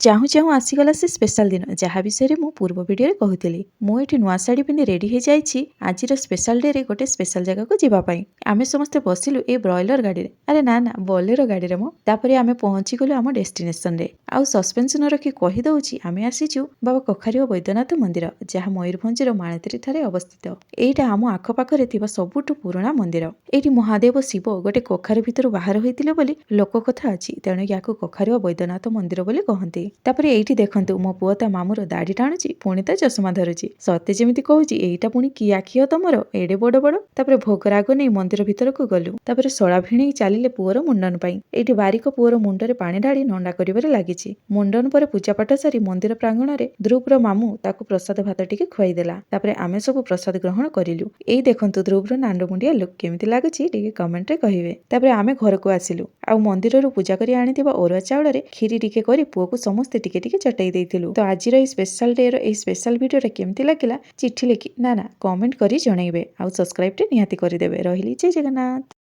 ଚାହୁଁ ଚାହୁଁ ଆସିଗଲା ସେ ସ୍ପେଶାଲ ଦିନ, ଯାହା ବିଷୟରେ ମୁଁ ପୂର୍ବ ଭିଡ଼ିଓରେ କହୁଥିଲି। ମୁଁ ଏଠି ନୂଆ ଶାଢ଼ୀ ପିନ୍ଧି ରେଡ଼ି ହେଇଯାଇଛି ଆଜିର ସ୍ପେଶାଲ ଡେରେ ଗୋଟେ ସ୍ପେଶାଲ ଜାଗାକୁ ଯିବା ପାଇଁ। ଆମେ ସମସ୍ତେ ବସିଲୁ ଏଇ ବ୍ରଏଲର ଗାଡ଼ିରେ, ଆରେ ନା ନା, ବୋଲେରୋ ଗାଡ଼ିରେ ମ। ତାପରେ ଆମେ ପହଞ୍ଚିଗଲୁ ଆମ ଡେଷ୍ଟିନେସନରେ। ଆଉ ସସ୍ପେନ୍ସ ନ ରଖି କହିଦେଉଛି, ଆମେ ଆସିଛୁ ବାବା କଖାରୁଆ ବୈଦ୍ୟନାଥ ମନ୍ଦିର, ଯାହା ମୟୂରଭଞ୍ଜର ମାଣତ୍ରୀ ଠାରେ ଅବସ୍ଥିତ। ଏଇଟା ଆମ ଆଖପାଖରେ ଥିବା ସବୁଠୁ ପୁରୁଣା ମନ୍ଦିର। ଏଇଠି ମହାଦେବ ଶିବ ଗୋଟେ କଖାରୁ ଭିତରୁ ବାହାର ହୋଇଥିଲେ ବୋଲି ଲୋକକଥା ଅଛି, ତେଣୁ ୟାକୁ କଖାରୁଆ ବୈଦ୍ୟନାଥ ମନ୍ଦିର ବୋଲି କହନ୍ତି। ତାପରେ ଏଇଠି ଦେଖନ୍ତୁ, ମୋ ପୁଅ ତା ମାମୁର ଦାଢି ଟାଣୁଛି, ପୁଣି ତା ଚଷମା ଧରୁଛି, ସତେ ଯେମିତି କହୁଛି, "ଏଇଟା ପୁଣି କି ଆଖି ତମର, ଏଡେ ବଡ ବଡ?" ତାପରେ ଭୋଗରାଗ ନେଇ ମନ୍ଦିର ଭିତରକୁ ଗଲୁ। ତାପରେ ଶଳା ଭିଣେଇ ଚାଲିଲେ ପୁଅର ମୁଣ୍ଡନ ପାଇଁ। ଏଇଠି ବାରିକ ପୁଅର ମୁଣ୍ଡରେ ପାଣି ଢାଳି ନଣ୍ଡା କରିବାରେ ଲାଗିଛି। ମୁଣ୍ଡନ ପରେ ପୂଜା ପାଠ ସାରି ମନ୍ଦିର ପ୍ରାଙ୍ଗଣରେ ଧ୍ରୁବର ମାମୁଁ ତାକୁ ପ୍ରସାଦ ଭାତ ଟିକେ ଖୁଆଇଦେଲା। ତାପରେ ଆମେ ସବୁ ପ୍ରସାଦ ଗ୍ରହଣ କରିଲୁ। ଏଇ ଦେଖନ୍ତୁ ଧ୍ରୁବର ନାଣ୍ଡୁମୁଣ୍ଡିଆ ଲୁକ୍, କେମିତି ଲାଗୁଛି ଟିକେ କମେଣ୍ଟରେ କହିବେ। ତାପରେ ଆମେ ଘରକୁ ଆସିଲୁ ଆଉ ମନ୍ଦିରରୁ ପୂଜା କରି ଆଣିଥିବା ଅରୁଆ ଚାଉଳରେ କ୍ଷୀରି ଟିକେ କରି ପୁଅକୁ ସମସ୍ତେ ଟିକେ ଟିକେ ଚଟେଇ ଦେଇଥିଲୁ। ତ ଆଜିର ଏଇ ସ୍ପେଶାଲ ଡେର ଏଇ ସ୍ପେଶାଲ ଭିଡ଼ିଓଟା କେମିତି ଲାଗିଲା, ଚିଠି ଲେଖି, ନା ନା, କମେଣ୍ଟ କରି ଜଣେଇବେ ଆଉ ସବସ୍କ୍ରାଇବଟି ନିହାତି କରିଦେବେ। ରହିଲି, ଜୟ ଜଗନ୍ନାଥ।